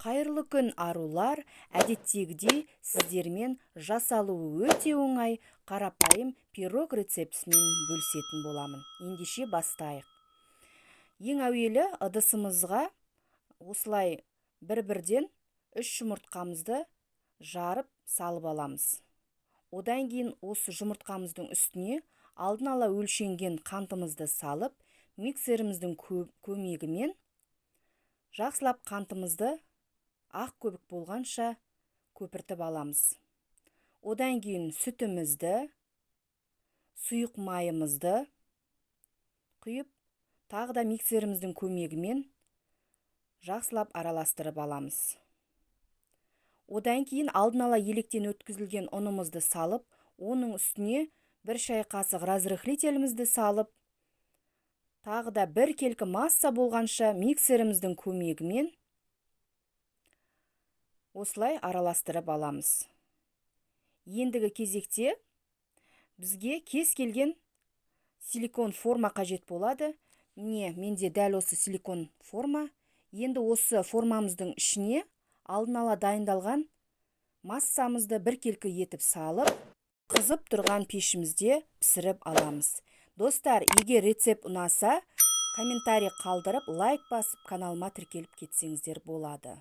Қайырлы күн, арулар! Әдеттегідей сіздермен жасалуы өте оңай, қарапайым пирог рецептісімен бөлісетін боламын. Ендеше бастайық. Ең әуелі ыдысымызға осылай бір-бірден 3 жұмыртқамызды жарып салып аламыз. Одан кейін осы жұмыртқамыздың үстіне алдын ала өлшенген қантымызды салып, миксеріміздің көмегімен жақсылап қантымызды ақ көбік болғанша көпіртіп аламыз. Одан кейін сүтімізді, сұйық майымызды құйып, тағы да миксеріміздің көмегімен жақсылап араластырып аламыз. Одан кейін алдын ала електен өткізілген ұнымызды салып, оның үстіне 1 шай қасық разрыхлителімізді салып, тағы да бір келкі масса болғанша миксеріміздің көмегімен осылай араластырып аламыз. Ендігі кезекте бізге кез келген силикон форма қажет болады. Міне, менде дәл осы силикон форма. Енді осы формамыздың ішіне алдын ала дайындалған массамызды бір келкі етіп салып, қызып тұрған пешімізде пісіріп аламыз. Достар, егер рецепт ұнаса, комментарий қалдырып, лайк басып, каналыма тіркеліп кетсеңіздер болады.